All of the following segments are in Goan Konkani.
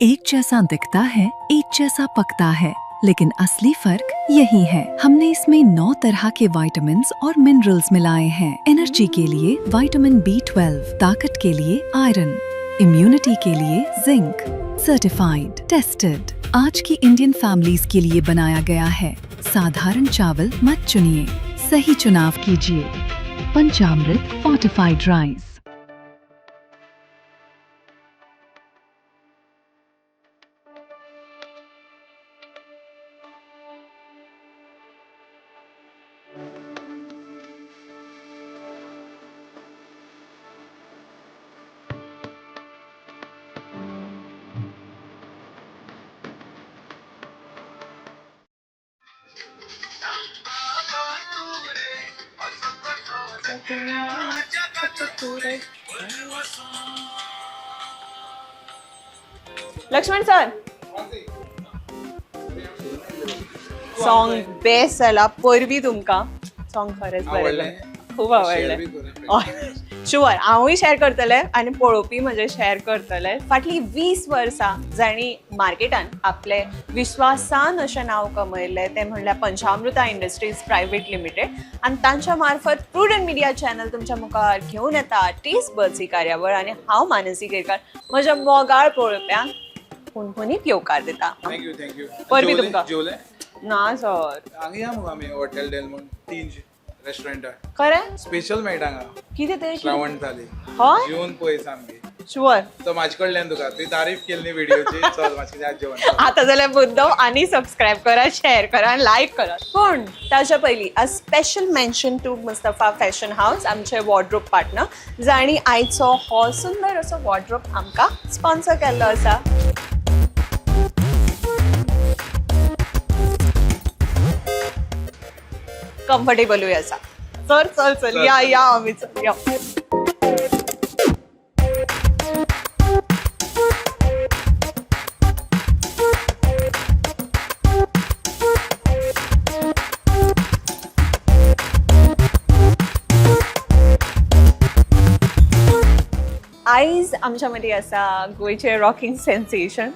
एक जैसा दिखता है, एक जैसा पकता है, लेकिन असली फर्क यही है। हमने इसमें 9 तरह के विटामिन्स और मिनरल्स मिलाए हैं। एनर्जी के लिए विटामिन B12, ताकत के लिए आयरन, इम्यूनिटी के लिए जिंक। सर्टिफाइड, टेस्टेड, आज की इंडियन फैमिलीज के लिए बनाया गया है। साधारण चावल मत चुनिए, सही चुनाव कीजिए। Panchamrut fortified rice. Laxman sir, song best जाला. परबी तुमकां. सॉंग खरेंच बरें. आवडलें? खूब आवडलें. Share बी कर. शुअर, हांवूय शेअर करतलें आनी पळोवपी म्हजे शेअर करतले. फाटलीं 20 वर्सां जांणी मार्केटान आपले विश्वासान अशें नांव कमयल्लें तें म्हणल्यार पंचामृता इंडस्ट्रीज प्रायव्हेट लिमिटेड आनी तांच्या मार्फत प्रुडंट मिडिया चॅनल तुमच्या मुखार घेवन येता टेस्ट बड्स ही कार्यावळ आनी हांव मानसी केरकार म्हज्या मोगाळ पळोवप्यांक हुनहुनीत येवकार दिता. Thank you, thank you. परबी जेवले? तुमकां. जेवले? ना सर. हांगा या मुगो आमी हॉटेल डेल म्हूण तीन रेस्टॉरंटार. खरें? स्पेशल मेळटा हांगा. कितें तें? श्रावण थाली. हय. जेवन पळय सामकी. शुअर. तो म्हाजे कडल्यान तुका तुवें तारीफ केली न्ही व्हिडियोची, चल मातशें याद जेवण. आता जाल्यार मुद्दम आनी सबस्क्रायब करा, शेअर करा आनी लायक करा. पण ताच्या पयलीं a special mention to Mustafa fashion house, आमचे वॉर्ड्रोब पार्टनर, जांणी आयचो हो सुंदर असो वॉर्ड्रोब आमकां स्पॉन्सर केल्लो आसा. कम्फर्टेबलूय आसा. सर, चल चल, या या, आमी चल या. आयज आमच्या मदीं आसा गोंयचे rocking sensation,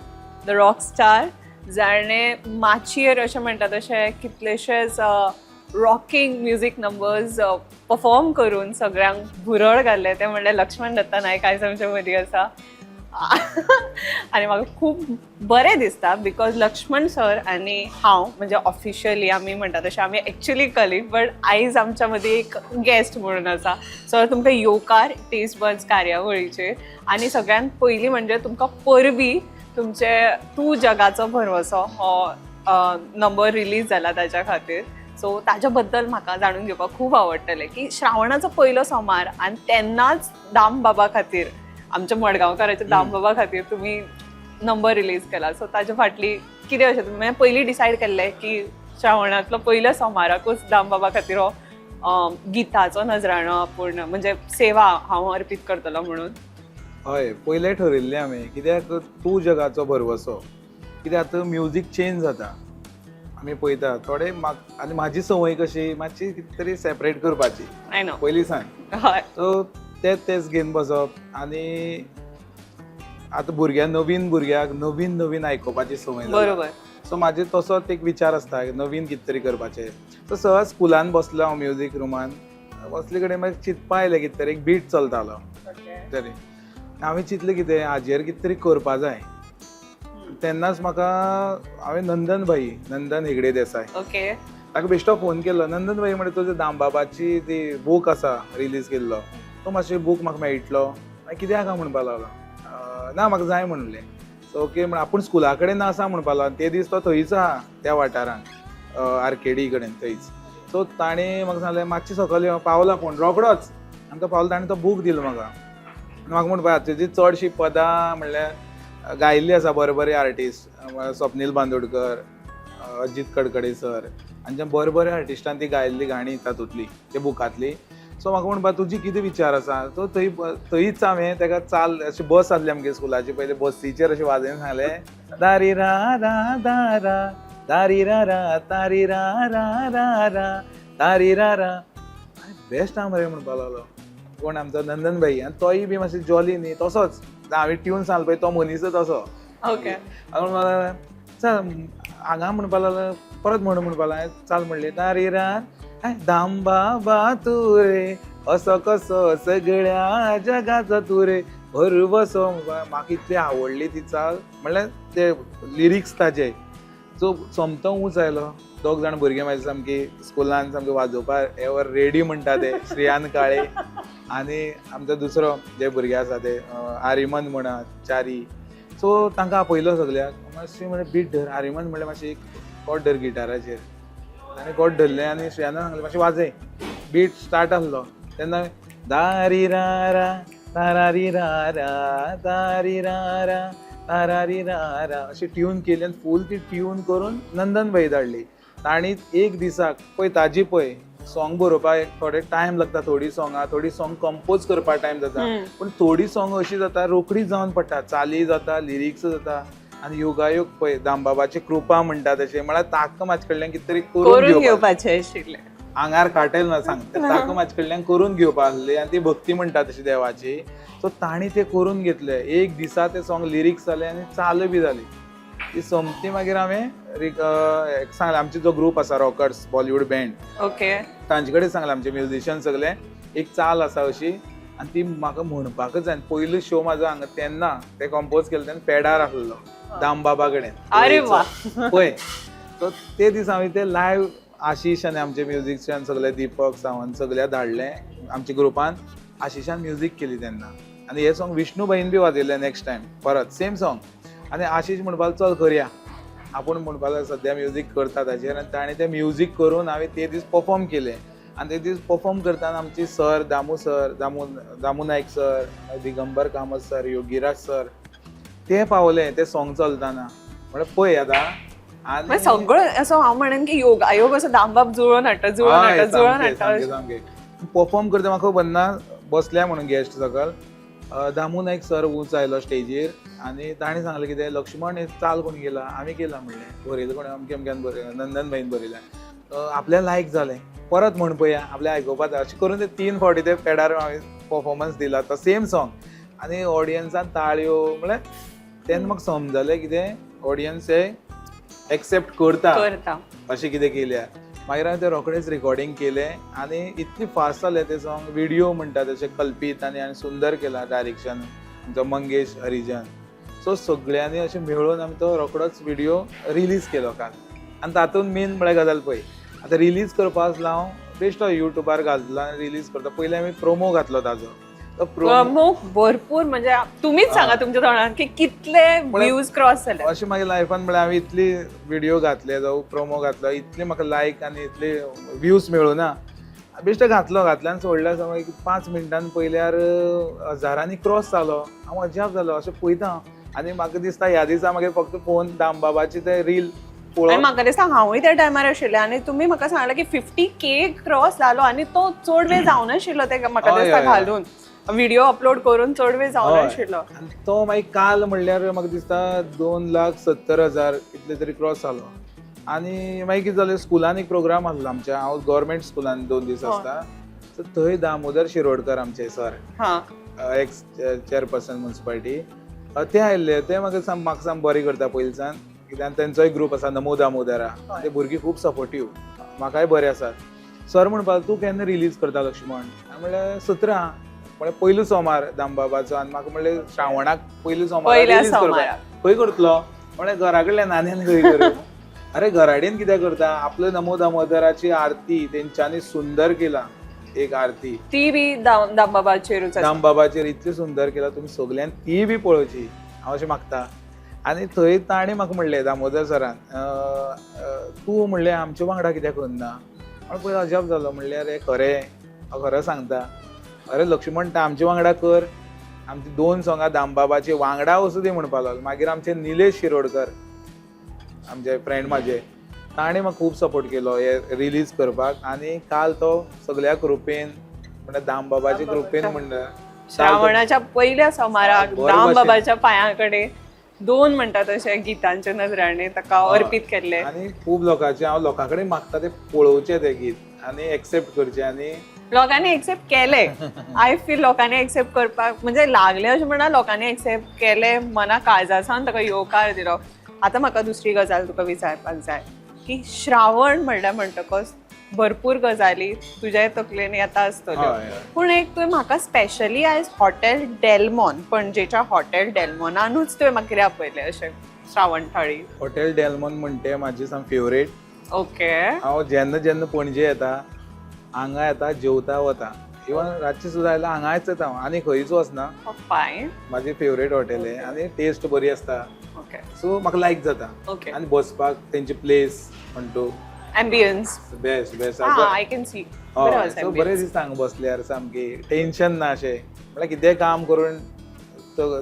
the rock star, जाणें माचयेर अशें म्हणटा तशें कितलेशेच रॉकिंग म्युजीक नंबर्स परफॉर्म करून सगळ्यांक भुरळ घाल्ले, ते म्हणल्यार लक्ष्मण दत्ता नायक आयज आमच्या मदीं आसा. आनी म्हाका खूब बरें दिसता because Laxman sir आनी हांव म्हणजे ऑफिशियली आमी म्हणटा तशें आमी एक्चुली कलीग, बट आयज आमच्या मदीं एक गेस्ट म्हणून आसा. सर, तुमकां येवकार टेस्ट बड्स कार्यावळीचेर आनी सगळ्यांत पयलीं म्हणजे तुमकां परबी तुमचे तूं जगाचो भरवसो हो नंबर रिलीज जाला ताच्या खातीर. सो ताच्या बद्दल म्हाका जाणून घेवपाक खूब आवडटलें की श्रावणाचो पयलो सोमार आनी तेन्नाच दामबाबा खातीर, आमच्या मडगांवकाराच्या दामबाबा खातीर तुमी नंबर रिलीज केला. सो ताच्या फाटली कितें अशें तुमी पयलीं डिसायड केल्लें की श्रावणांतलो पयल्या सोमाराकूच दामबाबा खातीर हो गिताचो नजराणो आपूण म्हणजे सेवा हांव अर्पीत करतलो म्हणून? हय, पयलें ठरयल्लें आमी, कित्याक तूं जगाचो भरवसो, कित्याक आतां म्युजीक चेंज जाता आमी पळयता थोडे. आनी म्हाजी संवय कशी मातशी कितें तरी सेपरेट करपाची. I know. पयलीं सांग. हय. सो तेच तेच घेवन बसप आनी आतां भुरग्यांक, नवीन भुरग्यांक नवीन नवीन आयकुपाची संवय जाला. सो म्हाजे तसोच एक विचार आसता, नवीन कितें तरी करपाचें. सो सहज स्कुलान बसलो हांव, म्युजीक रुमान बसले कडेन मागीर चिंतपा आयलें कितें तरी, एक बीट चलतालो तरी हांवें चिंतलें कितें हाजेर कितें तरी करपा जाय. तेन्नाच म्हाका हांवें नंदन भाई, नंदन हेगडे देसाय, ताका बेश्टो फोन केलो. नंदन भाई म्हणटा, तुजो दामबाबाची ती बूक आसा रिलीज केल्लो, तो मातशें बूक म्हाका मेळटलो? मागीर कित्याक आहा म्हणपा लागलो. ना, म्हाका जाय म्हणलें. सो ओके म्हण आपूण स्कुला कडेन आसा म्हणपा लागलो. ते दीस तो थंयच आहा त्या वाठारान, आर्केडी कडेन थंयच. सो ताणें म्हाका सांगलें, मातशें सकयल यो. पावला पूण रोखडोच आनी तो पावलो. ताणें तो बूक दिलो म्हाका आनी म्हाका म्हणपा, तुजी चडशीं पदां म्हणल्यार गायिल्लीं आसा बरे बरे आर्टिस्ट, स्वप्नील बांदोडकर, अजीत कडकडे सर आनी जे बरे बरे आर्टिस्टान ती गायिल्ली गाणी तातूंतली त्या बुकांतली. सो म्हाका म्हणपा, तुजी कितें विचार आसा? सो थंय थंयच हांवें ताका चाल अशी बस आसली आमगे स्कुलाची पयलीं, बसीचेर अशें वाजयन सांगलें, दारी रा रा दारा दारी रा रा तारी रा रा रा रा तारी रा रा. बेस्ट आहा मरे म्हणपा लागलो कोण आमचो नंदन भाई. आनी तोय बी मातसो जॉली न्ही, तसोच हांवें ट्यून सांगलो पळय, तो मनीसच तसो. हांव चल हांगा म्हणपाक लागलो, परत म्हण म्हणपाक लागलो, चाल म्हणली तारी रान दाम बाबा तूं रे असो कसो सगळ्या जगाचो तूं रे भरवसो. म्हाका इतली आवडली ती चाल, म्हणल्यार ते लिरिक्स ताजे. सो सोमतो ऊंच आयलो. दोग जाण भुरगे म्हाजे सामकी स्कुलान सामके वाजोवपाक एवर रेडी म्हणटा ते, श्रेयान काळे आनी आमचो दुसरो जे भुरगे आसा ते आरिमन म्हणा चारी. सो तांकां आपयलो सगल्याक. मातशी म्हणलें बीट धर आरिमन, म्हणलें मातशी कॉर्ड धर गिटाराचेर. ताणें कॉर्ड धरलें आनी श्रेयाना सांगलें मातशें वाजय. बीट स्टार्ट आसलो तेन्ना दारी रा रा तारारी रा रा तारी रा रा तारारी रा रा अशी ट्यून केली आनी फूल ती ट्यून करून नंदन भाई धाडली. तांणी एक दिसाक पळय ताजी पळय सॉंग बरोवपाक थोडे टायम लागता, थोडी सॉंगां थोडी सॉंग कंपोज करपाक टायम जाता, पूण थोडी सॉंग अशी जाता रोखडी जावन पडटा, चाली जाता, लिरिक्स जाता. आनी योगायोग पळय दामबाबाची कृपा म्हणटा तशें, म्हळ्यार ताका म्हाजे कडल्यान कितें तरी करून घेवपाचें आशिल्लें. आंगार काटेल ना सांगता, ताका म्हाजे कडल्यान करून घेवपा आसली आनी ती भक्ती म्हणटा तशी देवाची. सो तांणी तें करून घेतलें. एक दिसा तें सॉंग लिरिक्स जालें आनी चालू बी जाली ती सोमती. मागीर हांवें सांगलें, आमचो जो ग्रूप आसा रॉकर्स बॉलिवूड बँड, तांचे कडेन सांगलें, आमचे म्युझिशियन सगळे, एक चाल आसा अशी आनी ती म्हाका म्हणपाकच जाय. पयलो शो म्हाजो हांगा तेन्ना ते कंपोज केले तेन्ना पेडार आसलो दामबाबा कडेन. अरे वा. पळय, सो ते दीस हांवें ते लायव आशिश आनी आमचे म्युझिशियन सगळे दीपक सावंत सगळे धाडले आमच्या ग्रुपान. आशिशान म्युजीक केली तेन्ना आनी हे सॉंग विष्णू भाईन बी वाजयलें नेक्स्ट टायम परत सेम सॉंग. आनी आशिश म्हणपाक चल करया आपूण म्हणपाक लागलो, सद्या म्युजीक करता ताचेर. आनी ताणें तें म्युजीक करून हांवें ते दीस परफॉर्म केलें. आनी ते दीस परफॉर्म करतना आमची sir Damu sir, Damu Damu Naik sir, Digambar Kamat sir, Yogiraj sir ते पावले ते सॉंग चलतना. म्हळ्यार पळय आतां मागीर सगळो असो हांव म्हणेन की योगायोग असो दामबाब जुळोवन हाडटा, जुळोवन हाडटा, जुळोवन हाडटा. सामके परफॉर्म करता म्हाका खबर ना, बसल्या म्हणून गेस्ट सकल. दामू नायक सर ऊंच आयलो स्टेजीर आनी ताणें सांगलें कितें, लक्ष्मण हे चाल कोण केला? आमी केला म्हणलें, बरयलें कोण? अमके अमक्यान बरयलें, नंदन भाईन बरयलें. आपल्या लायक जालें, परत म्हण पळया, आपल्या आयकुपाक जाय. अशें करून ते 3 फावटी ते पेडार हांवें परफॉर्मन्स दिला तो सेम सॉंग. आनी ऑडियन्सान ताळयो, म्हळ्यार तेन्ना म्हाका समजलें कितें ऑडियन्स हे एक्सेप्ट करता करता. अशें कितें केल्या. मागीर हांवें तें रोखडेंच रिकॉर्डिंग केलें आनी इतली फास्ट जालें तें सॉंग. विडियो म्हणटा तशें कल्पीत आनी सुंदर केला डायरेक्शन आमचो मंगेश हरिजन. सो सगळ्यांनी अशें मेळून आमी तो रोखडोच विडियो रिलीज केलो काल. आनी तातूंत मेन म्हळ्यार गजाल पळय, आतां रिलीज करपाक हांव बेश्टो युट्यूबार घातलो आनी रिलीज करता. पयलीं आमी प्रोमो घातलो ताजो, तो प्रोमो प्रमुख भरपूर, म्हणजे तुम्हीच सांगा तुमच्या तोंडान की कितले व्ह्यूज क्रॉस जाले. अशें म्हागे लायफान म्हळ्यार हांवें इतली विडियो घातले जावं प्रोमो घातलो, इतले म्हाका लायक आनी इतले व्ह्यूज मेळूना. बेश्टे घातलो, घातल्यान सोडल्या समज 5 मिनटान पयल्यार हजारांनी क्रॉस जालो. हांव अजाप जालो, अशें पळयता आनी म्हाका दिसता ह्या दिसा मागीर फक्त फोन दामबाबाची ते रील आनी पळोवन. म्हाका दिसता हांवूय त्या टायमार आशिल्लें आनी तुमी म्हाका सांगलें की 50K cross जालो आनी तो चड वेळ जावनाशिल्लो ते म्हाका दिसता हय, हय. घालून व्हिडिओ अपलोड करून चड वेळ जावनाशिल्लो. आनी तो मागीर काल म्हणल्यार म्हाका दिसता 2,70,000 इतले तरी क्रॉस जालो. आनी मागीर कितें जालें, स्कुलान एक प्रोग्राम आसलो आमच्या, हांव गव्हर्मेंट स्कुलान 2 दीस आसता. सो थंय दामोदर शिरोडकर आमचे सर, एक्स चेअरपर्सन म्युन्सिपालिटी, ते आयिल्ले. ते म्हाका साम बरें करता पयलींसान कित्याक तेंचोय ग्रूप आसा नमो दामोदरा. ते भुरगीं खूब सपोर्टीव, म्हाकाय बरे आसात. सर म्हणपाक, तूं केन्ना रिलीज करता लक्ष्मण? हांवें म्हणलें 17, म्हणल्यार पयलो सोमार दामबाबाचो. आनी म्हाका म्हणलें श्रावणाक पयलो सोमार पयल्या रिलीज करपाक. सोमाराक. खंय करतलो? म्हणलें घरा कडल्यान नान्यान खंय करूं? अरे घराडेन कित्याक करता? आपलो नमो दामोदराची आरती तेंच्यांनी सुंदर केला एक आरती. ती बी दामबाबाचेरूच आसा. दामबाबाचेर इतली सुंदर केला, तुमी सगल्यांनी ती बी पळोवची हांव अशें मागता. आनी थंय ताणें म्हाका म्हणलें दामोदर सरान, तूं म्हणलें आमचे वांगडा कित्याक करना? हांव पयलीं अजाप जालो, म्हणल्यार हे खरें, हांव खरें सांगता. अरे लक्ष्मण आमचे वांगडा कर, आमची 2 सोंगां दामबाबाची वांगडा वचूं दी म्हणपाक लागलो. मागीर आमचे निलेश शिरोडकर आमचे फ्रेंड म्हाजे, ताणें म्हाका खूब सपोर्ट केलो हे रिलीज करपाक. आनी काल तो सगळ्या कृपेन म्हणल्यार दामबाबाच्या कृपेन म्हणटा श्रावणाच्या पयल्या सोमाराक बरें. दामबाबाच्या पांया कडेन 2 म्हणटा तशें गीतांचे नजराणे ताका अर्पीत केल्ले. आनी खूब लोकांचे हांव लोकां कडेन मागता ते पळोवचें तें गीत आनी एक्सेप्ट करचें आनी लोकांनी एक्सेप्ट केले. I feel लोकांनी एक्सेप्ट करपाक म्हणजे लागले अशें म्हणा, लोकांनी एक्सेप्ट केले, मना काळजा सावन ताका येवकार दिलो. आतां म्हाका दुसरी गजाल तुका विचारपाक जाय की श्रावण म्हणल्यार म्हणटकच भरपूर गजाली तुज्या तकलेन येता आसतल्यो. हय, हय. पूण एक तुवें म्हाका स्पेशली आयज हॉटेल डेलमॉन, पणजेच्या हॉटेल डेलमॉनानूच तुवें म्हाका कितें आपयलें अशें श्रावण थाळी? हॉटेल डेलमॉन म्हणटे म्हाजी साम फेवरेट. हांव जेन्ना जेन्ना पणजे येता, हांगा येता, जेवता वता. इवन रातचे सुद्दां आयल्यार हांगाच येता हांव, आनी खंयच वचना. फायन. म्हाजी फेवरेट हॉटेल हें आनी टेस्ट बरी आसता. सो म्हाका लायक जाता. आनी बसपाक तेंची प्लेस म्हणटू एम्बियन्स. Best best. हा, I can see. हय, सो बरें दिसता हांगा बसल्यार, सामकी टेन्शन ना अशें. म्हळ्यार कितेंय काम करून तो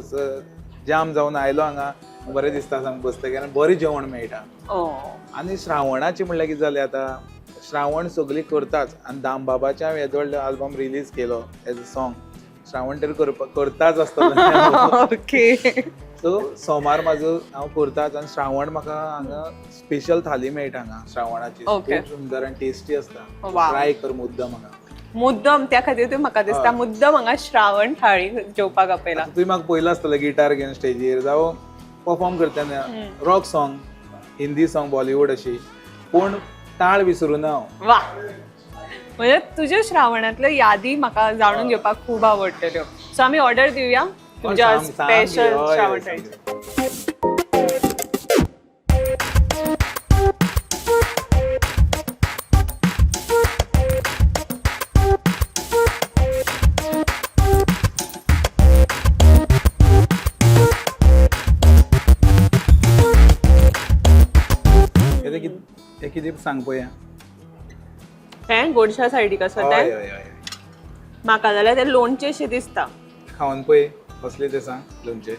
जाम जावन आयलो हांगा, बरें दिसता सामकें बसतकीर आनी बरें जेवण मेळटा. आनी श्रावणाची म्हणल्यार कितें जालें, आतां श्रावण सगळीं करताच आनी दामबाबाचें हांवें येदो व्हडलो आल्बम रिलीज केलो एज अ सॉंग. श्रावण तर करपा करताच आसतलो. सो सोमार म्हाजो हांव करताच आनी श्रावण म्हाका हांगा स्पेशल थाली मेळटा हांगा श्रावणाची. खूब सुंदर आनी टेस्टी आसता. ट्राय कर मुद्दम हांगा. मुद्दम, त्या खातीर तुवें म्हाका दिसता मुद्दम हांगा श्रावण थाळी जेवपाक आपयला. आतां तुवें म्हाका पयलां आसतलें गिटार घेवन स्टेजीर जावं परफॉर्म करतना, rock song, Hindi song, Bollywood अशी, पूण टाळ विसरूं ना हांव. वा, म्हणजे तुज्या श्रावणातल्यो यादी म्हाका जाणून घेवपाक खूब आवडटल्यो. सो आमी ऑर्डर दिवया तुमच्या स्पेशल श्रावण थाळी. सामकी. हे कितें, हे कितें सांग पळोवया. हें गोडशा सायडीक आसा हय तें? हय हय. म्हाका जाल्यार तें लोणचें शें दिसता. खावन पळय कसलें तें सांग. लोणचें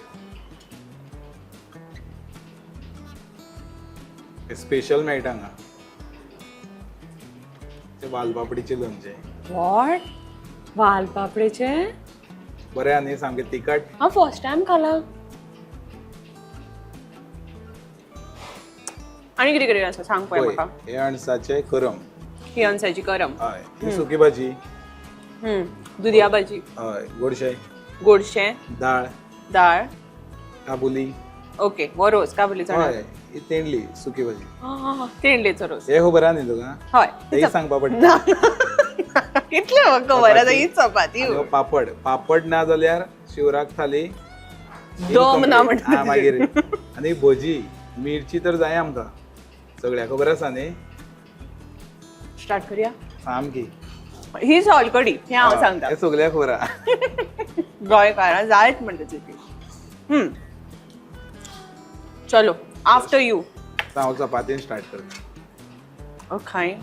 स्पेशल मेळटा हांगा ते, वालपापडीचें लोणचें. What, वालपापडेचें? बरें आनी सामकें तिखट. हांव फर्स्ट टायम खाला. आनी कितें कितें आसा सांग पळय पळय म्हाका. हे अणसाचें करम. ही अनसाची करम. हय, ही सुकी भाजी. दुदया भाजी. हय, गोडशें. गोडशें. दाळ. दाळ. काबुली. ओके, हो रोस काबुली चणा. हय, ही तेंडली सुकी भाजी. तेंडलेचो रोस. हे खबर आहा न्ही तुका? हय. तेय सांगपा पडटा. कितले म्हाका खबर आसा, ही चपाती. आनी हो पापड. पापड ना जाल्यार शिवराक थाली दम ना incomplete. म्हणटा. हा, मागीर आनी भजी मिरची तर जाय आमकां सगळ्या, खबर आसा न्ही? स्टार्ट करूया. सामकी. ही सोलकडी हें हांव सांगता. हे सगळ्या खबर आहा. गोंयकारां जायत म्हणटा ती. चलो, आफ्टर you. आतां हांव चपातीन स्टार्ट करता. खाय.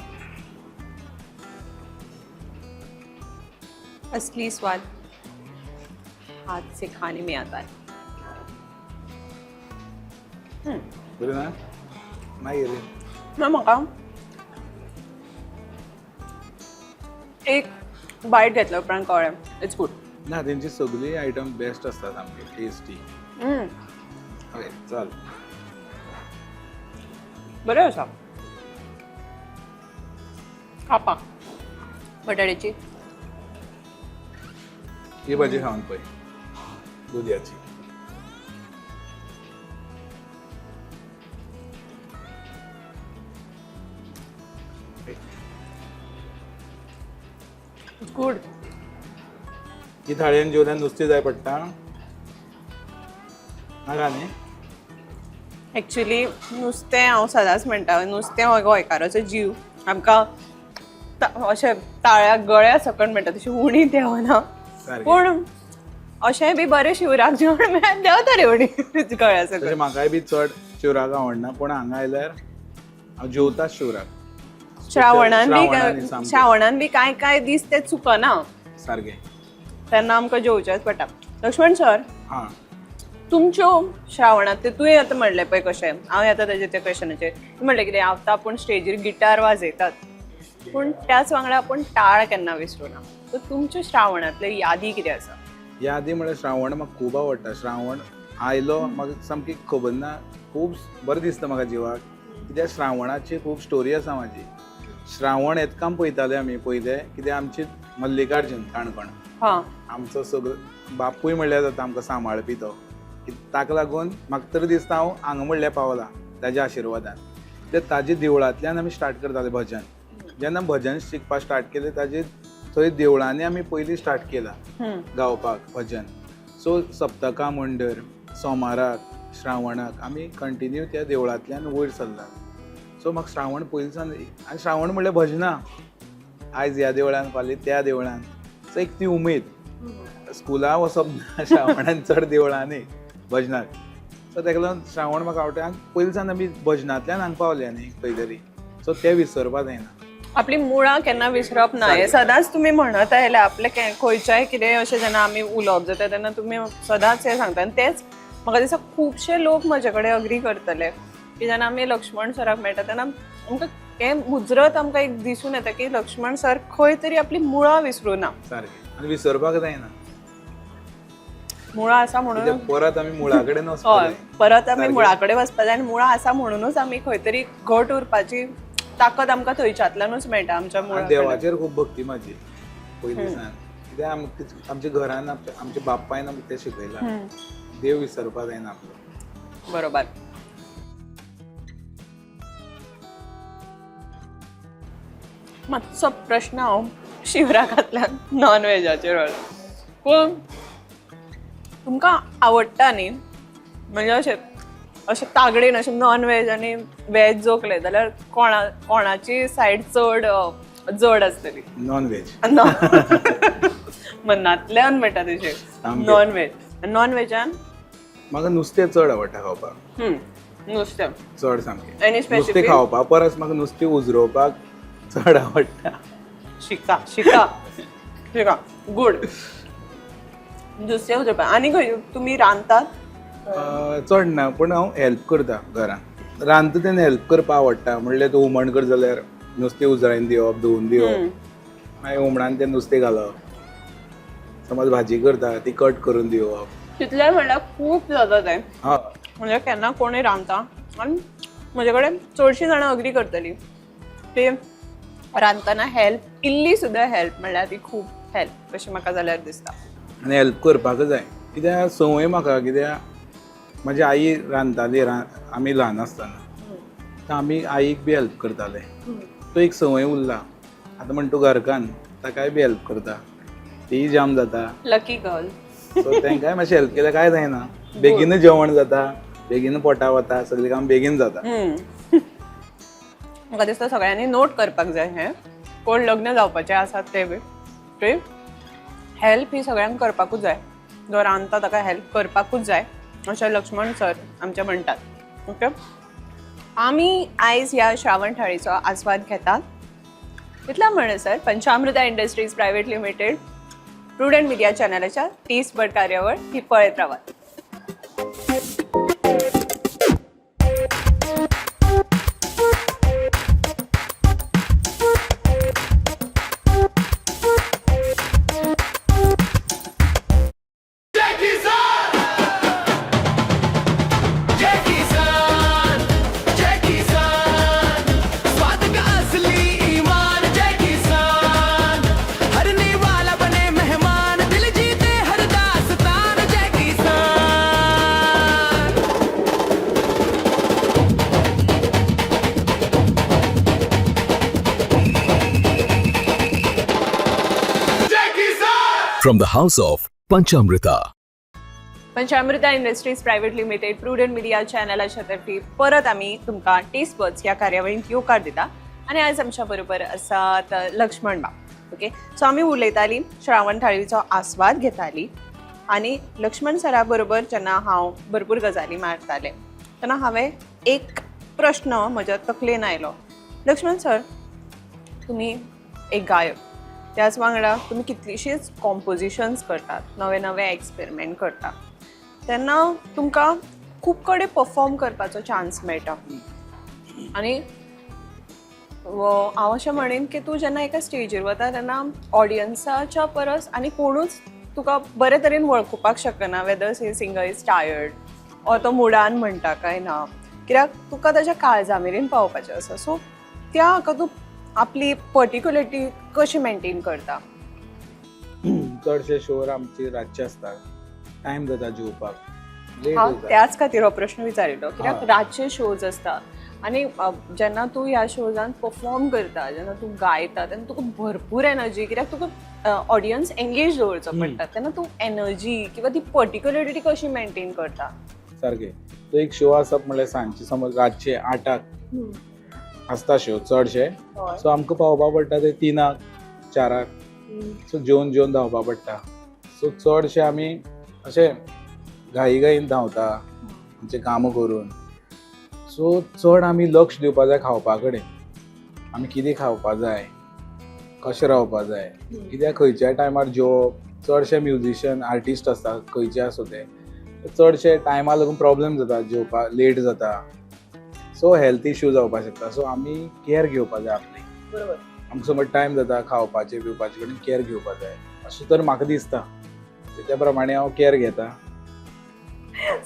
असली स्वाद हाथ से खाने में आता है. बरें ना? मागीर ना, म्हाका एक बायट घेतल्या उपरांत कळ्ळें, it's good. ना, तेंची सगळी आयटम बेस्ट आसता, सामकी टेस्टी. ओके, चल. बरें आसा. कापां बटाट्याची. ही भाजी खावन पळय, दुदयाची. गुड. ही थाळयेन जेवल्यार नुस्तें जाय पडटा, नाका न्ही? एक्चुली नुस्तें हांव सदांच म्हणटा, नुस्तें हो गोंयकाराचो जीव. आमकां अशें ताळ्या गळ्या सकट म्हणटा तशी उणी देंवना. सारकें. पूण अशेंय बी बरें शिवराक जेवण मेळ्ळ्यार देंवता रे उणी गळ्या तशें सकट. म्हाकाय बी चड शिवराक आवडना, पूण हांगा आयल्यार हांव जेवताच शिवराक. श्रावणान बी श्रावणांनी सामकें. श्रावणान बी कांय कांय दीस ते चुकना. सारकें. तेन्ना आमकां जेवचेंच पडटा. लक्ष्मण सर, हां. तुमच्यो श्रावणांतले, तुवें आतां म्हणलें पळय कशें, हांव येता तेजे त्या क्वेशनाचेर. तूं म्हणलें कितें, आतां आपूण स्टेजीर गिटार वाजयतात, पूण त्याच वांगडा आपूण टाळ केन्ना विसरूना. सो तुमच्यो श्रावणांतल्यो यादी कितें आसा? ह्या आदी म्हळ्यार श्रावण म्हाका खूब आवडटा. श्रावण आयलो म्हाका सामकी खबर ना, खूब बरें दिसता म्हाका जिवाक, कित्याक श्रावणाची खूब स्टोरी आसा म्हाजी. श्रावण येतकाम पळयताले आमी पयले, कित्याक आमची मल्लिकार्जून काणकोण. आमचो सगळो बापूय म्हणल्यार जाता, आमकां सांबाळपी तो. ताका लागून म्हाका तरी दिसता हांव हांगा म्हणल्यार पावला ताज्या आशिर्वादान. ते ताजे देवळांतल्यान आमी स्टार्ट करताले भजन. जेन्ना भजन शिकपाक स्टार्ट केलें ताजे थंय देवळांनी आमी पयलीं स्टार्ट केलां गावपाक भजन. सो सप्तका म्हणटर सोमाराक श्रावणाक आमी कंटिन्यू त्या देवळांतल्यान वयर सरला. सो म्हाका श्रावण पयलीं सावन, आनी श्रावण म्हणल्यार भजनां, आयज ह्या देवळान फाल्यां त्या देवळान. सो एक ती उमेद, स्कुला वचप ना श्रावणान चड देवळांनी भजनाक. सो ताका लागून श्रावण म्हाका आवडटा आनी पयलीं सावन आमी भजनांतल्यान हांगा पावले न्ही खंय तरी. सो तें विसरपा जायना. आपली मुळां केन्ना विसरप ना हें सदांच तुमी म्हणत आयले. आपले खंयच्याय कितेंय अशें जेन्ना आमी उलोवप जाता तेन्ना तुमी सदांच हें सांगता आनी तेंच म्हाका दिसता खुबशे लोक म्हजे कडेन अग्री करतले की जेन्ना आमी लक्ष्मण सराक मेळटा तेन्ना आमकां हें मुजरत आमकां एक दिसून येता की लक्ष्मण सर खंय तरी आपली मुळां विसरूं ना. सारकें, आनी विसरपाक जायना. मुळां आसा म्हणून कित्याक परत आमी मुळा कडेन वचपाक हय जाय. परत आमी सारकें. मुळा कडेन वचपा जाय आनी मुळां आसा म्हणुनूच आमी खंय तरी घट उरपाची ताकद आमकां थंयच्यांतल्यानूच मेळटा आमच्या आनी मुळा कडेन. देवाचेर खूब भक्ती म्हाजी पयलीं सावन. कित्याक आमच्या घरान आमच्या बापायन आमकां तें शिकयलां, देव विसरपाक जायना आपलो. बरोबर. मातसो प्रश्न हांव शिवराकांतल्यान नॉन व्हेजाचेर वळ्ळो. पूण तुमकां आवडटा न्ही, म्हणजे अशें अशें तागडेन अशें नॉन व्हेज आनी व्हेज जोखलें जाल्यार कोणाची सायड चड जड आसतली? Non veg. मनांतल्यान म्हणटा तशें. सामकें. Non veg. नॉन व्हेजान? म्हाका नुस्तें चड आवडटा खावपाक. नुस्तें. चड सामकें. Any specific? नुस्तें खावपा परस म्हाका नुस्तें उजरोवपाक चड आवडटा. शिका शिका शिका, गुड. नुस्तें उजरोवपाक आनी खंय तुमी रांदतात? चड ना, पूण हांव हेल्प करता घरान. रांदता तेन्ना हेल्प करपाक आवडटा. म्हणल्यार तूं हुमण कर जाल्यार नुस्तें उजरायन दिवप, धुवन दिवप, मागीर हुमणान तें नुस्तें घालप. समज भाजी करता ती कट करून दिवप. तितलें म्हणल्यार खूब जाता तें. हय. म्हणजे केन्ना कोणूय रांदता आनी म्हजे कडेन चडशीं जाणां अग्री करतलीं ती रांदतना हेल्प, इल्ली सुद्दां हेल्प म्हणल्यार ती खूब हेल्प अशें म्हाका जाल्यार दिसता. आनी हेल्प करपाक जाय, कित्याक संवय म्हाका, कित्याक म्हाजी आई रांदताली आमी ल्हान आसतना, तर आमी आईक बी हेल्प करताले. तो एक संवय उरला. आतां म्हण तूं घरकान्न, ताकाय बी हेल्प करता, तीय जाम जाता. Lucky girl. सो तांकांय मातशें हेल्प केल्यार कांय जायना, बेगीनूच जेवण जाता, बेगीन पोटा वता, सगळें काम बेगीन जाता. म्हाका दिसता सगळ्यांनी नोट करपाक जाय हें, कोण लग्न जावपाचे आसात ते बी, की हेल्प ही सगळ्यांक करपाकूच जाय. जो रांदता ताका हेल्प करपाकूच जाय अशें लक्ष्मण सर आमचे म्हणटात. ओके, आमी आयज ह्या श्रावण थाळीचो आस्वाद घेतात. इतल्या म्हणसर पंचामृता industries private limited prudent media चॅनलाच्या taste बड कार्यावळ ही पळयत रावात. जय किसान, स्वाद का असली ईमान, जय किसान, हर निवाला बने मेहमान, दिल जीते हर दास्तान, जय किसान. From the house of Panchamrita. Panchamrita industries private limited prudent media चॅनलाच्या तर्फे परत आमी तुमकां टेस्ट बड्स ह्या कार्यावळींत येवकार दिता आनी आयज आमच्या बरोबर आसात लक्ष्मण बाब. ओके, सो आमी उलयतालीं, श्रावण थाळीचो आस्वाद घेतालीं आनी लक्ष्मण सरा बरोबर जेन्ना हांव भरपूर गजाली मारतालें तेन्ना हांवें एक प्रश्न म्हज्या तकलेन आयलो. लक्ष्मण सर, तुमी एक गायक, त्याच वांगडा तुमी कितलींशींच कॉम्पोजिशन्स करतात, नवे नवे एक्सपेरिमेंट करता, तेन्ना तुमकां खूब कडेन परफॉर्म करपाचो चान्स मेळटा आनी हांव अशें म्हणीन की तूं जेन्ना एका स्टेजीर वता तेन्ना ऑडियन्साच्या परस आनी कोणूच तुका बरे तरेन वळखुपाक शकना, whether say singer is tired or तो मुडान म्हणटा काय ना, कित्याक तुका ताच्या काळजा मेरेन पावपाचें आसा. सो त्या हाका तूं आपली पर्टिक्युलरिटी कशी मेनटेन करता? चडशे शोर आमचे रातचे आसता, टायम जाता जेवपाक, लेट हांव जाता. त्याच खातीर हो प्रश्न विचारिल्लो, कित्याक रातचे शोज आसता आनी जेन्ना तूं ह्या शोजान परफॉर्म करता, जेन्ना तूं गायता, तेन्ना तुका भरपूर एनर्जी, कित्याक तुका ऑडियन्स एंगेज दवरचो पडटा, तेन्ना तूं एनर्जी किंवा ती पर्टिक्युलरिटी कशी मेंटेन करता? सारकें. तो एक शो आसप म्हणल्यार सांजचे, समज रातचे 8क आसता शो चडशे. सो आमकां पावपा पडटा ते 3क 4क. सो जेवन जेवन धांवपा पडटा. सो चडशे आमी अशे घाई घाईन धांवता आमचे कामां करून. सो चड आमी लक्ष दिवपा जाय खावपा कडेन, आमी कितें खावपा जाय, कशें रावपा जाय, कित्याक खंयच्या टायमार जेवप. चडशे म्युजिशियन आर्टिस्ट आसता, खंयचे आसूं ते, चडशे टायमा लागून प्रॉब्लेम जाता, जेवपाक लेट जाता. सो हेल्थ इश्यू जावपाक शकता. सो आमी केअर घेवपा जाय आपली. आमकां समज टायम जाता, खावपाचे पिवपाचे कडेन केअर घेवपा जाय, अशें तर म्हाका दिसता. त्या प्रमाणे हांव केअर घेता.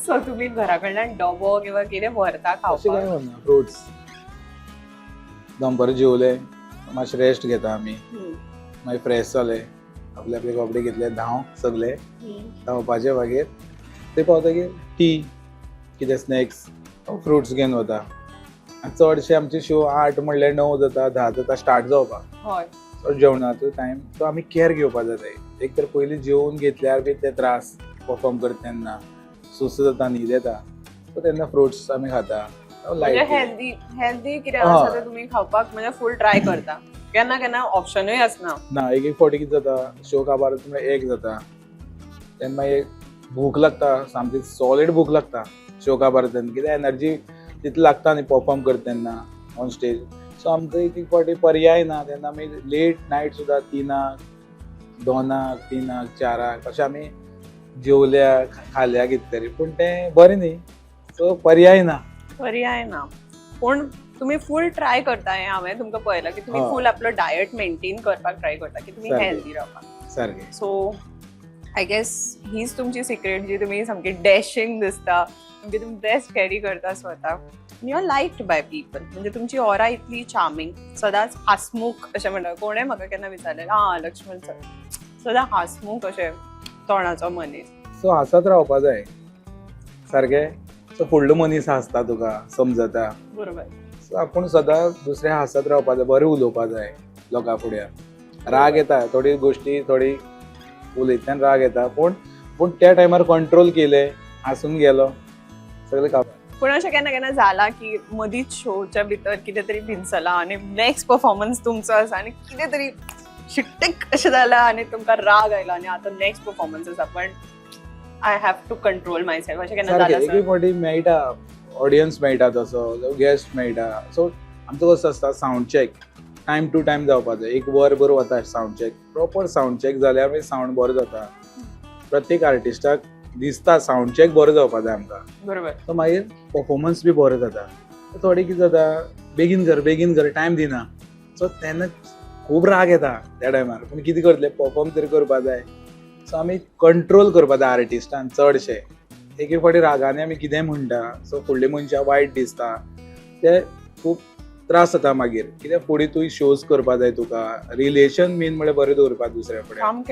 सो तुमी घरा कडल्यान डबो किंवा कितें व्हरता अशें कांय खावपाक? व्हरना. फ्रुट्स. दनपारां जेवले, मातशें रेस्ट घेता आमी. मागीर फ्रेश जाले, आपले आपले कपडे घेतले, धांव सगले. धांवपाचे मागीर ते पावतकीर टी, कितें स्नॅक्स, फ्रुट्स घेवन वता. आनी चडशे आमचे शो 8 म्हणल्यार 9 जाता, 10 जाता स्टार्ट जावपाक. सो जेवणाचो टायम, सो आमी केअर घेवपा जाय. एक तर पयलीं जेवन घेतल्यार बी ते त्रास परफॉर्म करता तेन्ना सुस्त जाता, न्हीद येता. सो तेन्ना फ्रुट्स आमी खाता. म्हणजे लायट. हेल्दी हेल्दी कितें आसा तें तुमी खावपाक म्हणजे फूल ट्राय करता. केन्ना केन्ना ऑप्शनूय आसना. ना, एक एक फावटी कितें जाता, शो काबार म्हळ्यार 1 जाता, तेन्ना मागीर भूक लागता, सामकी सॉलीड भूक लागता शो काबार तेन्ना, कित्याक एनर्जी तितली लागता न्ही परफॉर्म करता तेन्ना ऑन स्टेज. सो आमकां एक एक फावटी पर्याय ना, तेन्ना आमी लेट नायट सुद्दां 3क 2क 3क 4क अशें आमी जेवल्या, खाल्या कितें तरी, पूण तें बरें न्ही. सो पर्याय ना. पर्याय ना, पूण तुमी फूल ट्राय करता हें हांवें तुमकां पळयलां की तुमी फूल आपलो डायट मेंटेन करपाक ट्राय करता की तुमी हेल्दी रावपाक. सो I guess हीच तुमची सिक्रेट जी तुमी सामकी डॅशिंग दिसता, म्हणजे तुमी बेस्ट कॅरी करता स्वताक. You are liked by people, म्हणजे तुमची ऑरा इतली चार्मिंग, सदांच हासमुख अशें म्हणटा. कोणें म्हाका केन्ना विचारलें, आं लक्ष्मण सर सदां हासमुख अशें तोंडाचो मनीस. सो हांसत रावपा जाय सारकें. सो फुडलो मनीस हांसता तुका समजता. सो आपूण सदां दुसऱ्या हांसत रावपा जाय, बरें उलोवपा जाय लोकां फुड्यार. राग येता थोडी गोश्टी, थोडी उलयतल्यान राग येता, पूण पूण त्या टायमार कंट्रोल केले, हांसून गेलो, सगळें काबार. पूण अशें केन्ना केन्ना जालां की मदींच शोच्या भितर कितें तरी बिनसलां आनी नेक्स्ट परफॉर्मन्स तुमचो आसा आनी कितें तरी शिट्टीक अशें जालां आनी तुमकां राग आयलो आनी आतां नेक्स्ट परफॉर्मन्स आसा पण I have to control myself, अशें केन्ना सारकें. जालां एक सर? फावटी मेळटा, ऑडियन्स मेळटा, तसो गेस्ट मेळटा. सो आमचो कसो आसता, sound check time to time जावपा जाय. एक वर भर वता sound check. Proper sound check जाल्यार मागीर सावंड बरो जाता. प्रत्येक आर्टिस्टाक दिसता सावंड चॅक बरो जावपा जाय आमकां. सो मागीर परफॉर्मन्स बी बरो जाता. थोडे कितें जाता, बेगीन कर, बेगीन कर, टायम दिना. सो तेन्ना खूब राग येता त्या टायमार, पूण कितें करतले, परफॉर्म तरी करपा जाय. सो आमी कंट्रोल करपा जाय आर्टिस्टान चडशे. एक एक फावटी रागाने आमी कितेंय म्हणटा, सो फुडले मनशाक वायट दिसता, ते खूब त्रास जाता मागीर. कित्याक फुडें तूं शोज करपा जाय, तुका रिलेशन मेन म्हळ्यार बरें दवरपा दुसऱ्या फुडें. आनी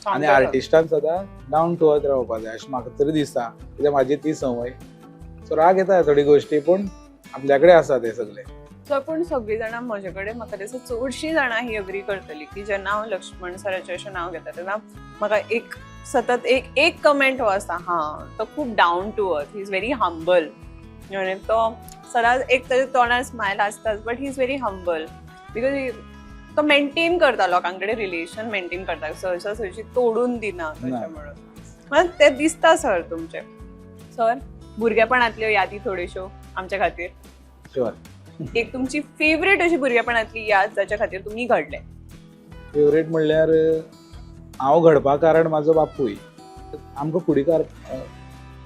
सामकें. आर्टिस्टान सदां डावन टू अर्थ रावपा जाय अशें म्हाका तरी दिसता, कित्याक म्हाजी ती संवय. सो राग येता थोडी गोश्टी, पूण आपल्या कडेन आसा तें सगळें. सो पूण सगळीं जाणां म्हजे कडेन, म्हाका दिसता चडशीं जाणां ही अग्री करतली की जेन्ना हांव लक्ष्मण सराचें अशें नांव घेता तेन्ना म्हाका एक सतत एक एक कमेंट हो आसता, हां तो खूब down to earth, he is very humble. आनी तो सदांच एक ताच्या तोंडार स्मायल आसताच, but he is very humble because तो मेंटेन करता लोकां कडेन रिलेशन मेंटेन करता, सहसा सहजी तोडून दिना तशें ना. म्हणून म्हाका तें दिसता सर तुमचें. सर, भुरगेपणांतल्यो यादी थोड्योश्यो आमच्या खातीर. शुअर. एक तुमची फेवरेट अशी भुरगेपणांतली याद जाच्या खातीर तुमी घडले. फेवरेट म्हणल्यार हांव घडपा कारण म्हाजो बापूय. आमकां फुडें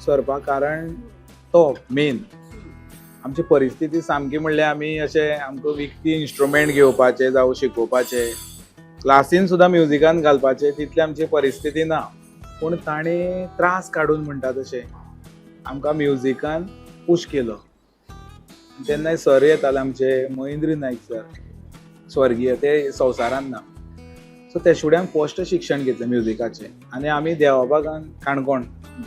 सरपा कारण तो मेन. आमची परिस्थिती सामकी म्हणल्यार आमी अशें आमकां विकती इन्स्ट्रुमेंट घेवपाचे जावं शिकोवपाचे, क्लासीन सुद्दां म्युजिकान घालपाचे, तितली आमची परिस्थिती ना. पूण ताणें त्रास काडून म्हणटा तशें आमकां म्युजिकान पूश केलो. तेन्ना सर येताले आमचे, महेंद्र नायक सर, स्वर्गीय, ते संवसारान ना. सो त्या फुडें फर्स्ट शिक्षण घेतलें म्युजिकाचें आनी आमी देवाबागान काणकोण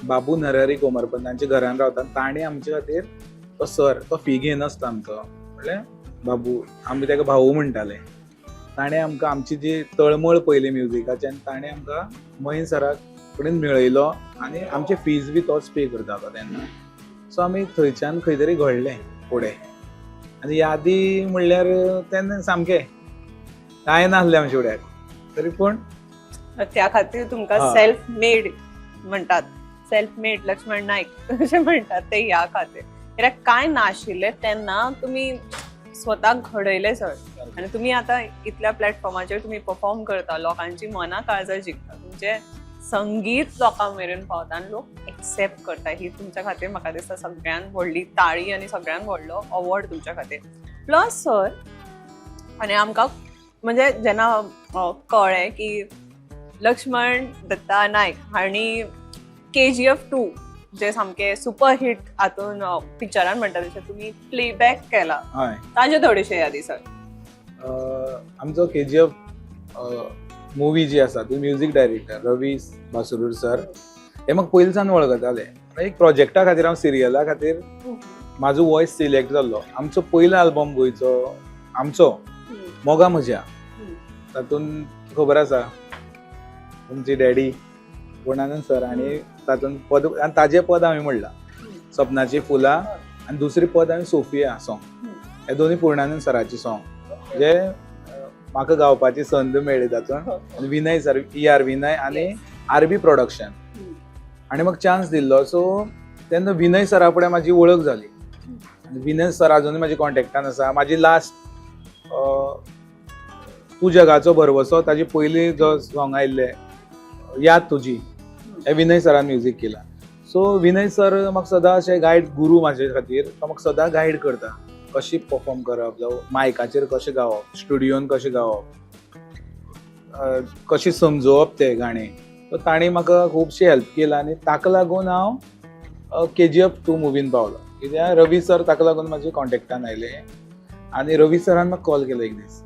बाबू नरहरी कोमरपंत तांच्या घरान रावता. ताणें आमचे खातीर तो सर तो फी घेयनासलो आमचो, म्हणल्यार बाबू, आमी ताका भाऊ म्हणटाले. ताणें आमकां आमची जी तळमळ पयली म्युजिकाची आनी ताणें आमकां महेंद्र सरा कडेन मेळयलो आनी आमची फीज बी तोच पे करतालो तेन्ना. सो आमी थंयच्यान खंय तरी घडलें फुडें. आनी यादी म्हणल्यार तेन्ना सामकें कांय नासलें आमच्या फुड्याक तरी पूण त्या खातीर तुमकां सेल्फ मेड म्हणटात, सेल्फ मेड लक्ष्मण नायक अशें म्हणटात ते ह्या खातीर, कित्याक कांय नाशिल्लें तेन्ना तुमी स्वताक घडयलें सर. आनी तुमी आतां इतल्या प्लॅटफॉर्माचेर तुमी परफॉर्म करता, लोकांची मनां काळजां जिखता, तुमचें संगीत लोकां मेरेन पावता आनी लोक एक्सेप्ट करता. ही तुमच्या खातीर म्हाका दिसता सगळ्यान व्हडली ताळी आनी सगळ्यान व्हडलो अवॉर्ड तुमच्या खातीर. प्लस सर, आनी आमकां म्हणजे जेन्ना कळ्ळें की लक्ष्मण दत्ता नायक हांणी केजीएफ 2 जे सामके सुपर हिट हातून पिक्चरान म्हणटा तशें तुमी प्लेबॅक केला, ताजे थोडेशे यादी सर. आमचो केजीएफ मुवी जी आसा ती म्युजीक डायरेक्टर रवी बासुरूर सर हे म्हाका पयलींच्यान वळखताले. एक प्रोजेक्टा खातीर हांव सिरियला खातीर म्हाजो वॉयस सिलेक्ट जाल्लो. आमचो पयलो आल्बम गोंयचो आमचो मोगा म्हज्या, तातूंत खबर आसा तुमची डॅडी पूर्णानंद सर आनी तातूंत पद आनी ताजें पद हांवें म्हणलां सपनाची फुलां आनी दुसरी पद हांवें सोफिया सॉंग. हे दोनूय पूर्णानंद सराचे सॉंग जे म्हाका गावपाची संद मेळ्ळी तातूंत. आनी Vinay sir, E R Vinay आनी आर बी प्रोडक्शन आनी म्हाका चान्स दिल्लो. सो तेन्ना विनय सरा फुडें म्हाजी वळख जाली आनी विनय सर आजुनूय म्हाज्या कॉन्टेक्टान आसा. म्हाजी लास्ट तूं जगाचो भरवसो ताजी पयली जो सॉंग आयिल्लें याद तुजी, हे विनय सरान म्युजीक केला. सो विनय सर म्हाका सदां अशें गायड गुरू म्हाजे खातीर, तो म्हाका सदां गायड करता कशी परफॉर्म करप, जावं मायकाचेर कशें गावप, स्टुडियोन कशें गावप, कशें समजोवप तें गाणें. सो तांणी म्हाका खुबशी हेल्प केला आनी ताका लागून हांव केजीएफ 2 मुवीन पावलो. कित्याक रवी सर ताका लागून म्हाजे कॉन्टेक्टान आयले आनी रवी सरान म्हाका कॉल केलो एक दीस,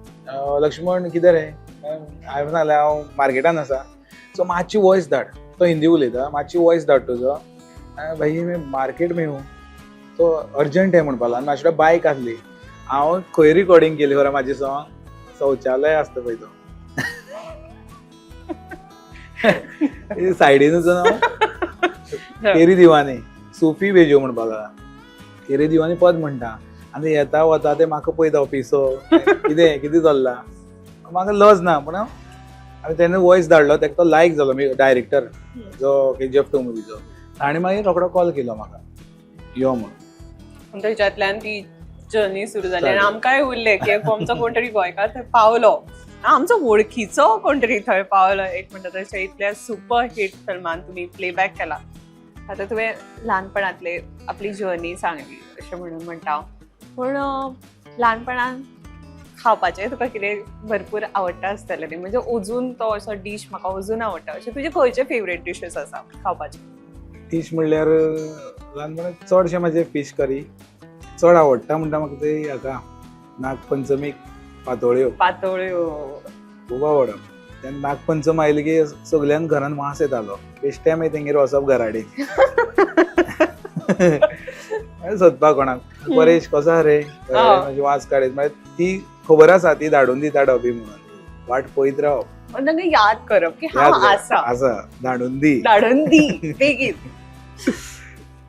लक्ष्मण कितें रे? हांवें सांगलें हांव मार्केटान आसा. सो मातशी वॉयस धाड, तो हिंदी उलयता, मातशी वॉयस धाड तुजो. भाई मी मार्केट में हूँ, तो अर्जंट आहे म्हणपाक लागलो. आनी म्हाजे कडेन बायक आसली. हांव खंय रिकॉर्डिंग केली खबर म्हाजी सॉंग, शौचालय आसता पळय तो सायडीन वचून हांव तेरी दिवाने सुफी भेजो म्हणपाक लागला, तेरी दिवाने पद म्हणटा आनी येता वता ते म्हाका पळयता पिसो कितें कितें चल्लां. म्हाका लज ना, पूण हांवें तेन्ना वॉयस धाडलो ताका, तो लायक जालो. डायरेक्टर जो केजीएफ 2 मुवीचो ताणें मागीर रोखडो कॉल केलो म्हाका यो म्हणून. थंयच्यातल्यान ती जर्नी सुरू जाली आनी जाली. आमकांय उरलें की आमचो कोण तरी गोंयकार थंय पावलो, आमचो वळखीचो कोण तरी थंय पावलो. एक म्हणटा तशें इतल्या सुपर हिट फिल्मान तुमी प्लेबॅक केला. आतां तुवें ल्हानपणांतले आपली जर्नी सांगली अशें म्हणून म्हणटा हांव, पूण ल्हानपणान खावपाचें तुका कितें भरपूर आवडटा आसतलें न्ही? म्हणजे अजून तो असो डीश म्हाका अजून आवडटा अशें तुजे खंयचे फेवरेट डिशीस आसा खावपाचे? फीश म्हणल्यार ल्हानपणांत चडशें म्हाजें फीश करी चड आवडटा म्हणटा म्हाका ते हाका नागपंचमीक पातोळ्यो. पातोळ्यो. खूब आवडप. तेन्ना नागपंचम आयली की सगळ्यान घरान वास येतालो, बेश्टे मागीर तेंगेर वचप घराडेन सोदपाक कोणाक, परेश कसो आहा रे, मातशी वास काडीत, मागीर ती खबर आसा ती धाडून दिता डबी म्हणून, वाट पळयत रावप. पण तांकां याद करप की याद हांव कर, आसा, आसा धाडून दी. धाडून दी बेगीन.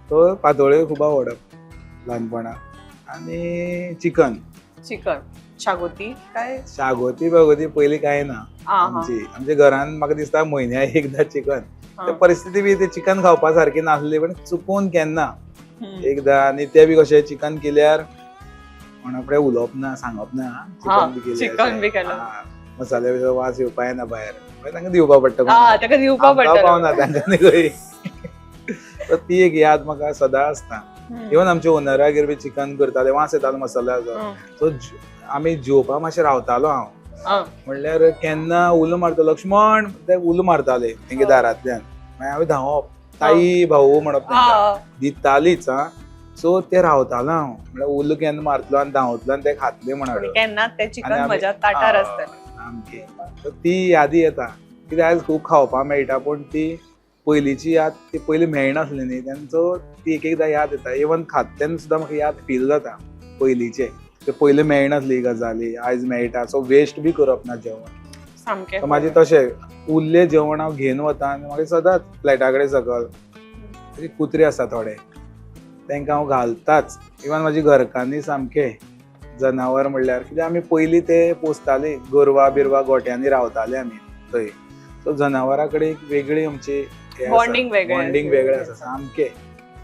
तो पातोळ्यो खूब आवडप ल्हानपणात आनी चिकन. चिकन शागोती काय? शागोती बागोती पयलीं कांय ना. आमची आमच्या घरान म्हाका दिसता म्हयन्या एकदां चिकन. ते परिस्थिती बी ते चिकन खावपा सारकी नासली, पण चुकून केन्ना एकदां. आनी ते बी कशें चिकन केल्यार कोणा कडेन उलोवप ना, सांगप ना चिकन बी केलें. चिकन बी केलां. मसाले बी वास येवपा येना भायर, मागीर तांकां दिवपा पडटा. हा, ताका दिवपा आमकां पडटा. पावना तांकां न्ही खंय. तर ती एक याद म्हाका सदां आसता. इवन आमच्या ओनरागेर बी चिकन करताले, वास येतालो मसाल्याचो. सो आमी जेवपा मातशें रावतालो हांव, म्हणल्यार केन्ना उलो मारता लक्ष्मण, ते उलो मारताले तेंगे दारांतल्यान, मागीर हांवें धांवप, ताई भाऊ म्हणप तेंकां, दितालीच. हा, सो ते रावतालो हांव, म्हणल्यार उलो केन्ना मारतलो आनी धांवतलो आनी ते खातले म्हणून. केन्ना ते चिकन आनी म्हज्या ताटार आसतलें. सामकी. So ती यादी येता कित्याक आयज खूब खावपाक मेळटा, पूण ती पयलींची याद ती पयलीं मेळनासली न्ही, तेंचो ती एक एकदां याद येता. इवन खात तेन्ना सुद्दां म्हाका याद फील जाता पयलींचे, ते पयलीं मेळनासली गजाली आयज मेळटा. सो वेस्ट बी करप ना जेवण. सामकें. So मागीर तशें उरलें जेवण हांव घेवन वता आनी मागीर सदांच फ्लॅटा कडेन सकल तरी कुत्रे आसा थोडे, तांकां हांव घालताच. इवन म्हाजी घरकान्नी सामकें जनावर म्हणल्यार कित्याक आमी पयलीं ते पोसताली गोरवां बिरवां, गोट्यांनी रावताले आमी थंय. सो जनावरां कडेन एक वेगळी आमची Bonding वेगळें. बॉन्डींग वेगळें आसा सामकें.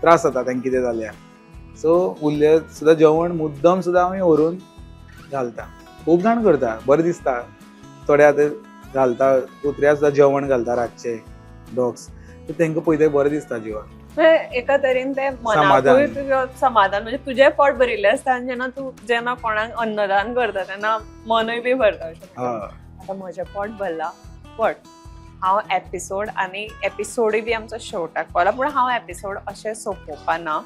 त्रास जाता तांकां कितें जाल्यार. सो उरलें सुद्दां जेवण मुद्दम सुद्दां आमी व्हरून घालता. खूब जाण करता, बरें दिसता. थोडे आतां घालता कुत्र्या सुद्दां जेवण घालता रातचे डॉग्स, तांकां पळयता बरें दिसता जिवाक. म्हणजे एका तरेन ते मनाकूय समाधान. तुजें समाधान, म्हणजे तुजें पोट भरिल्लें आसता आनी जेन्ना तूं जेन्ना कोणाक अन्नदान करता तेन्ना मनूय बी भरता अशें म्हणटा. आतां म्हजें पोट भरलां, बट हांव एपिसोड आनी एपिसोडूय बी आमचो शेवटाक पावला, पूण हांव एपिसोड अशें सोंपोवपा ना.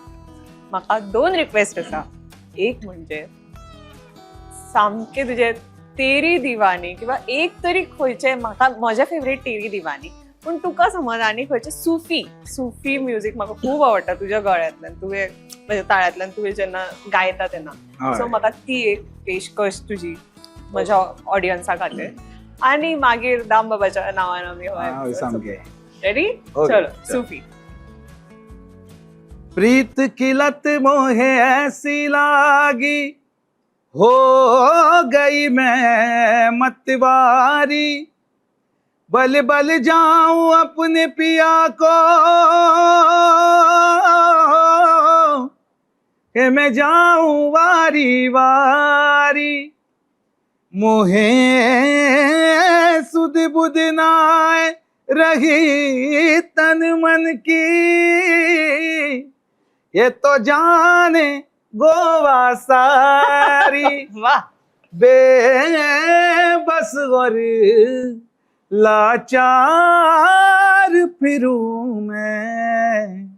म्हाका दोन रिक्वेस्ट आसा. एक म्हणजे सामकें तुजें तेरी दिवानी किंवा एक तरी खंयचें, म्हाका म्हजें फेवरेट तेरी दिवानी, पूण तुका समज आनी खंयचें सुफी सुफी म्युजीक म्हाका खूब आवडटा तुज्या गळ्यांतल्यान, तुवें म्हज्या ताळ्यांतल्यान तुवें जेन्ना गायता तेन्ना. सो म्हाका ती एक पेशकश तुजी म्हज्या ऑडियन्सा खातीर, आनी मागीर दामबाबाच्या नांवान आमी हो हय सामकें. रेडी? Okay, चलो. चल. सुफी. प्रीत की लत मोहे ऐसी लागी, हो गई मैं मतवारी, बल बल जाऊं अपने पिया को कि मैं जाऊं वारी वारी, मोहे सुध बुध नाय रही तन मन की, ये तो जाने गोवा सारी, वा. बेबस और लाचार फिरूं मैं,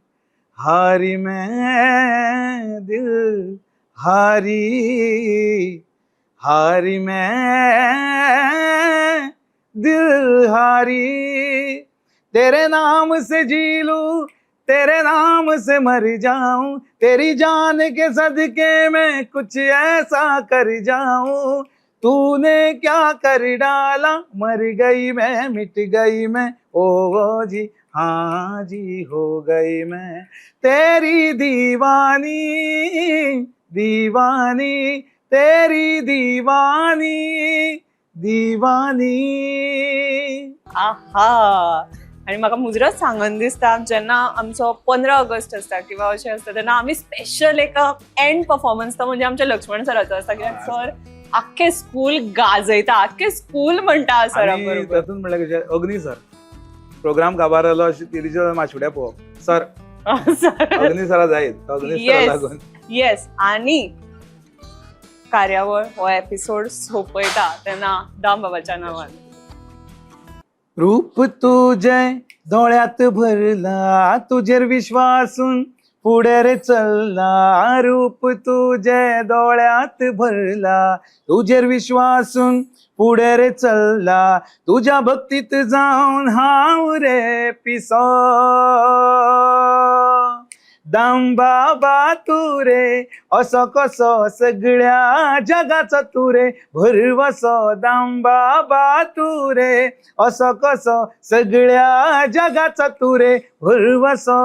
हारी मैं दिल हारी, हारी मैं दिल हारी, तेरे नाम से जी लूं, तेरे नाम से मर जाऊं, तेरी जान के सदके में कुछ ऐसा कर जाऊं, तूने क्या कर डाला, मर गई मैं मिट गई मैं, ओ ओ जी हाँ जी हो गई मैं तेरी दीवानी, दीवानी तेरी दीवानी, दीवानी. आहा, आनी म्हाका मुजरत सांगन दिसता, जेन्ना आमचो 15 ऑगस्ट आसता किंवा अशें आसता तेन्ना आमी स्पेशल एक एंड परफॉर्मन्स तो म्हणजे आमच्या लक्ष्मण सराचो आसता, कित्याक सर आख्खें स्कूल गाजयता, आख्खें स्कूल म्हणटा सरा आनी बरोबर. तातूंत म्हणल्यार कशें, अग्नी सर प्रोग्राम काबार जालो अशें तिरीच्या माशुड्या पळोवप सर, सर. अग्नी सरा जायत, अग्नी सरा लागून. येस, आनी कार्यावळ हो एपिसोड सोंपयता तेन्ना दामबाबाच्या नांवान. रूप तुझे दोळ्यात भरला, तुझेर विश्वासून फुडें रे चल्ला, रूप तुझे दोळ्यात भरला, तुझेर विश्वासून फुडें रे चल्ला, तुझ्या भक्तीत जावन हांव रे पिसो, दाम बाबा तू रे असो कसो सगळ्या जगाचो तू रे भरवसो, दाम बाबा तू रे असो कसो सगळ्या जगाचो तू रे भरवसो.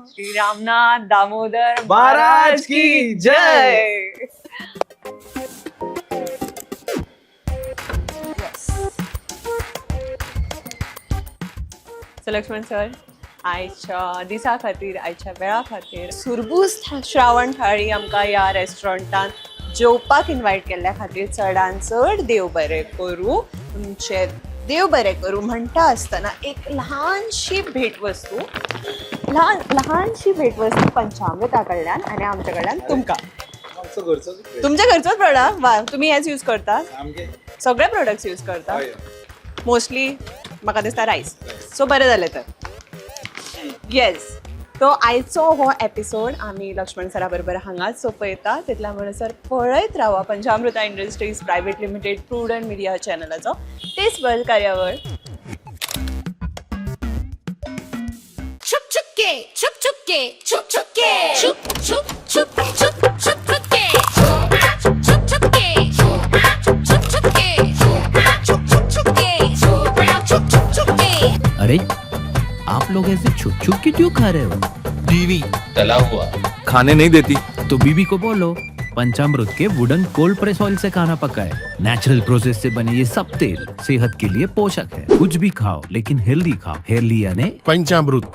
श्री रामनाथ दामोदर महाराज की जय. सो लक्ष्मण सर, आयच्या दिसा खातीर, आयच्या वेळा खातीर, सुरबूस श्रावण थाळी आमकां ह्या रेस्टॉरंटान जेवपाक इनवायट केल्ल्या खातीर चडान चड देव बरें करूं. तुमचें देव बरें करूं म्हणटा आसतना एक ल्हानशी भेटवस्तू, ल्हान ल्हानशी भेटवस्तू पंचामृता कडल्यान आनी आमच्या कडल्यान तुमकां. आमचो घरचोच. तुमच्या घरचोच प्रोडक्ट वा तुमी हेच यूज करता? सामकें. सगळे प्रोडक्ट्स यूज करता? हय. मोस्टली म्हाका दिसता रायस. सो बरें जालें तर. येस. तो आयचो हो एपिसोड आमी लक्ष्मण सरा बरोबर हांगाच सोंपयता. तितल्या म्हणसर पळयत रावा Panchamruta industries private limited prudent media चॅनलाचो तेच बल कार्यावळ. छुप छुप के, छुप छुप के, छुप छुप के, छुप छुप छुप छुप छुप छुप के, छुप छुप छुप के, छुप छुप छुप के, छुप छुप छुप के, छुप छुप छुप के. अरे, आप लोग ऐसे छुप छुप के क्यों खा रहे हो? बीवी तला हुआ खाने नहीं देती. तो बीबी को बोलो, पंचामृत के वुडन कोल्ड प्रेस ऑयल से खाना पकाए. नेचुरल प्रोसेस से बने ये सब तेल सेहत के लिए पोषक है. कुछ भी खाओ, लेकिन हेल्दी खाओ. हेल्दी यानी पंचामृत.